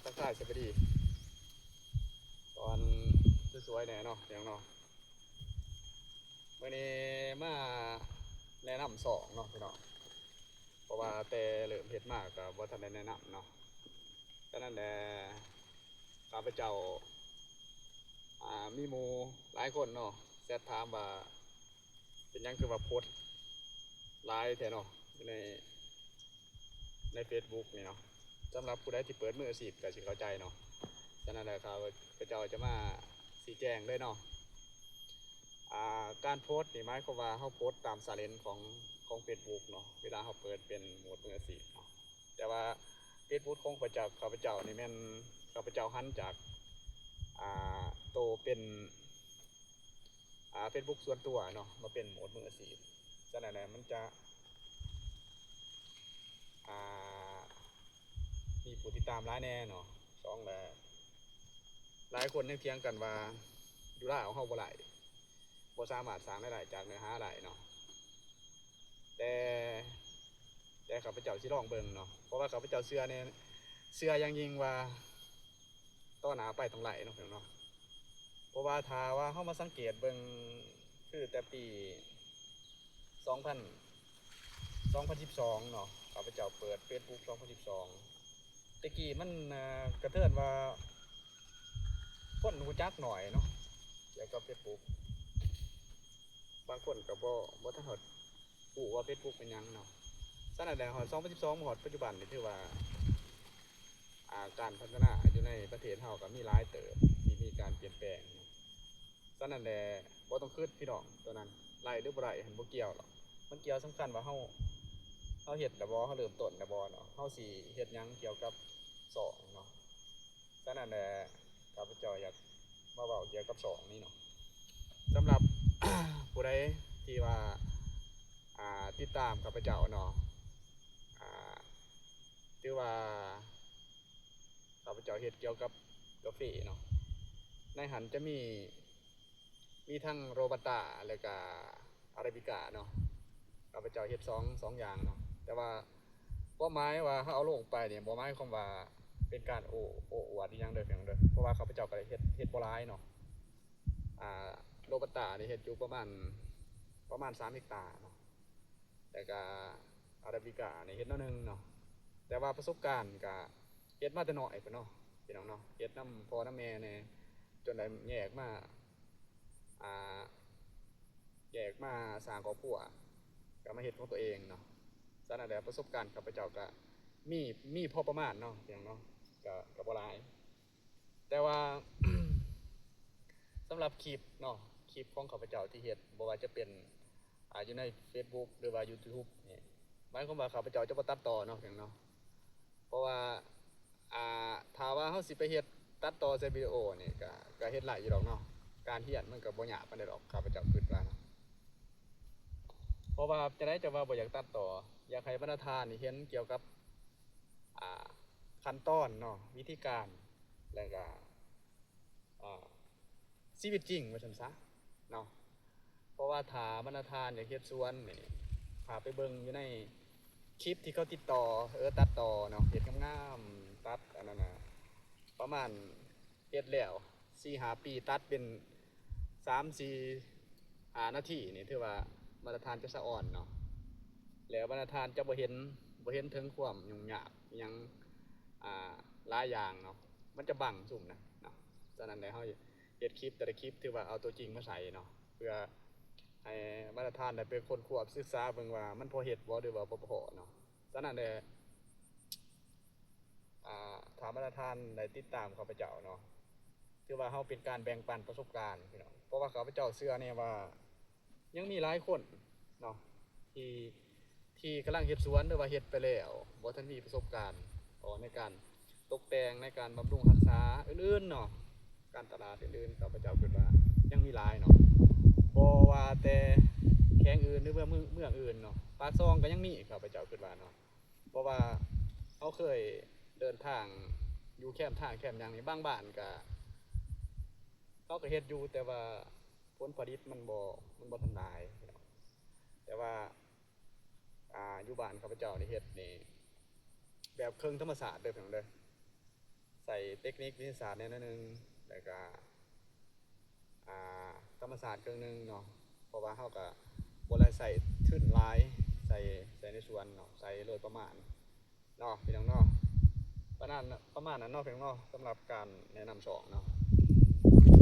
ທັກທາຍສະບາຍດີຕອນສວຍໆແດ່ເນາະ ພີ່ນ້ອງເນາະ. ມື້ນີ້ມາແນະນຳຊ່ອງເນາະ ພີ່ນ້ອງ, ເພາະວ່າແຕ່ເລີ່ມເຮັດມາກໍບໍ່ທັນໄດ້ແນະນຳເນາະ. ສະນັ້ນແຫຼະ ຂ້າພະເຈົ້າ ອ່າ ມີໝູ່ຫຼາຍຄົນເນາະ ແຊັດຖາມວ່າ ເປັນຫຍັງຄືວ່າໂພສຫຼາຍແທ້ເນາະ ຢູ່ໃນ ໃນເຟສບຸກນີ້ເນາະ. ສຳລັບຜູ້ໃດທີ່ເປີດມືອາຊີບກໍຊິເຂົ້າໃຈເນາະ. ສະນັ້ນແຫຼະ ຂ້າພະເຈົ້າຈະມາຊີ້ແຈງເລີຍເນາະ. ອ່າ ການໂພສນີ້ໝາຍຄວາມວ່າເຮົາໂພສຕາມຊາເລນຂອງ ຂອງເຟສບຸກເນາະ ເວລາເຮົາເປີດເປັນໂໝດມືອາຊີບເນາະ. ແຕ່ວ່າເຟສບຸກຂອງຂ້າພະເຈົ້າ ຂ້າພະເຈົ້ານີ້ແມ່ນ ຂ້າພະເຈົ້າຫັນຈາກ ອ່າ ໂຕເປັນ ອ່າ ເຟສບຸກສ່ວນຕົວເນາະ ມາເປັນໂໝດມືອາຊີບ. ສະນັ້ນແຫຼະ ມັນຈະ ອ່າ ມີຜູ້ຕິດຕາມຫຼາຍແດ່ເນາະ. ສອງແຫຼະ ຫຼາຍຄົນຍັງຖຽງກັນວ່າ ຢູ່ລາວເຮົາບໍ່ໄດ້ ບໍ່ສາມາດສ້າງລາຍໄດ້ຈາກເນື້ອຫາໄດ້ເນາະ. ແຕ່ ແຕ່ຂ້າພະເຈົ້າຊິລອງເບິ່ງເນາະ ເພາະວ່າຂ້າພະເຈົ້າເຊື່ອໃນ ເຊື່ອຢ່າງຍິ່ງວ່າ ຕໍ່ໜ້າໄປຕ້ອງໄດ້ເນາະ ພີ່ນ້ອງເນາະ. ເພາະວ່າຖ້າວ່າເຮົາມາສັງເກດເບິ່ງ ຄືແຕ່ປີສອງພັນ ສອງພັນສິບສອງເນາະ ຂ້າພະເຈົ້າເປີດເຟສບຸກສອງພັນສິບສອງ ແຕ່ກີ້ມັນ ເອີ ກະເທີນວ່າ ຄົນຮູ້ຈັກໜ້ອຍເນາະ ກ່ຽວກັບເຟສບຸກ. ບາງຄົນກໍບໍ່ ບໍ່ທັນຮອດຮູ້ວ່າເຟສບຸກເປັນຫຍັງເນາະ. ສະນັ້ນແຫຼະ ຮອດສອງພັນສິບສອງມາຮອດປັດຈຸບັນນີ້ ຖືວ່າ ອ່າ ການພັດທະນາຢູ່ໃນປະເທດເຮົາກໍມີຫຼາຍເຕີບທີ່ມີການປ່ຽນແປງເນາະ. ສະນັ້ນແຫຼະ ບໍ່ຕ້ອງຄຶດ ພີ່ນ້ອງ, ຕົວນັ້ນໄດ້ຫຼືບໍ່ໄດ້ຫັ້ນບໍ່ກ່ຽວດອກ. ມັນກ່ຽວສຳຄັນວ່າເຮົາ ເຮົາເຮັດແລ້ວບໍ່, ເຮົາເລີ່ມຕົ້ນແລ້ວບໍ່ເນາະ, ເຮົາຊິເຮັດຫຍັງກ່ຽວກັບຊ່ອງເນາະ. ສະນັ້ນແຫຼະ ຂ້າພະເຈົ້າຢາກມາເວົ້າກ່ຽວກັບຊ່ອງນີ້ເນາະ. ສຳລັບ ຜູ້ໃດທີ່ວ່າ ອ່າ ຕິດຕາມຂ້າພະເຈົ້າເນາະ ອ່າ ຖືວ່າ ຂ້າພະເຈົ້າເຮັດກ່ຽວກັບກາເຟເນາະ. ໃນຫັ້ນຈະມີ ມີທັງໂຣບັດຕາ ແລະກະອາຣາບິກາເນາະ. ຂ້າພະເຈົ້າເຮັດສອງ ສອງຢ່າງເນາະ. ແຕ່ວ່າຄວາມໝາຍວ່າເຮົາເອົາລົງໄປນີ້ ບໍ່ໝາຍຄວາມວ່າເປັນການໂອ້ ໂອ້ອວດອີ່ຫຍັງເດີ ພີ່ນ້ອງເດີ. ເພາະວ່າຂ້າພະເຈົ້າກໍໄດ້ເຮັດ ເຮັດບໍ່ຫຼາຍເນາະ. ອ່າ ໂຣບັດຕານີ້ເຮັດຢູ່ປະມານ ປະມານສາມເຮັກຕາເນາະ. ແລ້ວກະອາຣາບິການີ້ເຮັດໜ້ອຍໜຶ່ງເນາະ. ແຕ່ວ່າປະສົບການກະເຮັດມາແຕ່ນ້ອຍພຸ້ນເນາະ ພີ່ນ້ອງເນາະ, ເຮັດນຳພໍ່ນຳແມ່ແດ່ ຈົນໄດ້ແຍກມາ ອ່າ ແຍກມາສ້າງຄອບຄົວ ກໍມາເຮັດຂອງຕົວເອງເນາະ. ສະນັ້ນແຫຼະ ປະສົບການຂ້າພະເຈົ້າກະມີ ມີພໍປະມານເນາະ ພີ່ນ້ອງເນາະ, ກະ ກະບໍ່ຫຼາຍ. ແຕ່ວ່າ ສຳລັບຄລິບເນາະ ຄລິບຂອງຂ້າພະເຈົ້າທີ່ເຮັດ ບໍ່ວ່າຈະເປັນ ອ່າ ຢູ່ໃນເຟສບຸກ ຫຼືວ່າຢູທູບນີ້ ໝາຍຄວາມວ່າຂ້າພະເຈົ້າຈະບໍ່ຕັດຕໍ່ເນາະ ພີ່ນ້ອງເນາະ. ເພາະວ່າ ອ່າ ຖ້າວ່າເຮົາຊິໄປເຮັດຕັດຕໍ່ໃສ່ວິດີໂອນີ້ ກະ ກະເຮັດໄດ້ຢູ່ດອກເນາະ. ການຮຽນມັນກະບໍ່ຍາກປານໃດດອກ ຂ້າພະເຈົ້າຄິດວ່າເນາະ. ເພາະວ່າຈັ່ງໃດ ຈະວ່າບໍ່ຢາກຕັດຕໍ່ ຢາກໃຫ້ບັນດາທ່ານນີ້ເຫັນກ່ຽວກັບ ອ່າ ຂັ້ນຕອນເນາະ ວິທີການ ແລ້ວກະ ອ່າ ຊີວິດຈິງວ່າຊັ້ນຊະເນາະ. ເພາະວ່າຖ້າບັນດາທ່ານຢາກເຮັດສວນນີ້ ຖ້າໄປເບິ່ງຢູ່ໃນຄລິບທີ່ເຂົາຕິດຕໍ່ ເອີ ຕັດຕໍ່ເນາະ ເຮັດງາມໆ ຕັດອັນນັ້ນນະ ປະມານເຮັດແລ້ວສີ່ຫ້າປີ ຕັດເປັນສາມ ສີ່ ຫ້ານາທີນີ້ ຖືວ່າບັນດາທ່ານຈະສະອອນເນາະ. ແລ້ວບັນດາທ່ານຈະບໍ່ເຫັນ ບໍ່ເຫັນເຖິງຄວາມຫຍຸ້ງຍາກຫຍັງ ອ່າ ຫຼາຍຢ່າງເນາະ, ມັນຈະບັງຊຸມນະເນາະ. ສະນັ້ນແຫຼະ ເຮົາເຮັດຄລິບແຕ່ລະຄລິບ ຖືວ່າເອົາຕົວຈິງມາໃສ່ເນາະ ເພື່ອໃຫ້ບັນດາທ່ານໄດ້ໄປຄົ້ນຄວ້າສຶກສາເບິ່ງວ່າມັນພໍເຮັດບໍ່ ຫຼືວ່າບໍ່ພໍເນາະ. ສະນັ້ນແຫຼະ ອ່າ ຖ້າບັນດາທ່ານໄດ້ຕິດຕາມຂ້າພະເຈົ້າເນາະ ຖືວ່າເຮົາເປັນການແບ່ງປັນປະສົບການ ພີ່ນ້ອງ, ເພາະວ່າຂ້າພະເຈົ້າເຊື່ອແນ່ວ່າ ຍັງມີຫຼາຍຄົນເນາະ ທີ່ ທີ່ກຳລັງເຮັດສວນ ຫຼືວ່າເຮັດໄປແລ້ວ ບໍ່ທັນມີປະສົບການ ເພາະໃນການຕົກແຕ່ງ ໃນການບຳລຸງຮັກສາອື່ນໆເນາະ, ການຕະຫຼາດອື່ນໆ ຂ້າພະເຈົ້າຄິດວ່າຍັງມີຫຼາຍເນາະ. ບໍ່ວ່າແຕ່ແຂວງອື່ນ ຫຼືເມືອງ ເມືອງອື່ນເນາະ, ປາກຊ່ອງກໍຍັງມີ ຂ້າພະເຈົ້າຄິດວ່າເນາະ. ເພາະວ່າເຮົາເຄີຍເດີນທາງຢູ່ແຄມທາງແຄມຫຍັງນີ້ ບາງບ້ານກະ ເຮົາກະເຮັດຢູ່ ແຕ່ວ່າຜົນຜະລິດມັນບໍ່ ມັນບໍ່ທັນຫຼາຍ. ແຕ່ວ່າ ອ່າ ຢູ່ບ້ານຂ້າພະເຈົ້ານີ້ເຮັດນີ້ແບບເຄິ່ງທຳມະຊາດເດີ ພີ່ນ້ອງເດີ. ໃສ່ເຕັກນິກວິທະຍາສາດແດ່ໜ້ອຍໜຶ່ງ ແລ້ວກະ ອ່າ ທຳມະຊາດເຄິ່ງໜຶ່ງເນາະ ເພາະວ່າເຮົາກະບໍ່ໄດ້ໃສ່ທຶນຫຼາຍ ໃສ່ ໃສ່ໃນສວນເນາະ ໃສ່ໂດຍປະມານເນາະ ພີ່ນ້ອງເນາະ ປະມານ ປະມານນັ້ນເນາະ ພີ່ນ້ອງເນາະ ສຳລັບການແນະນຳຊ່ອງເນາະ.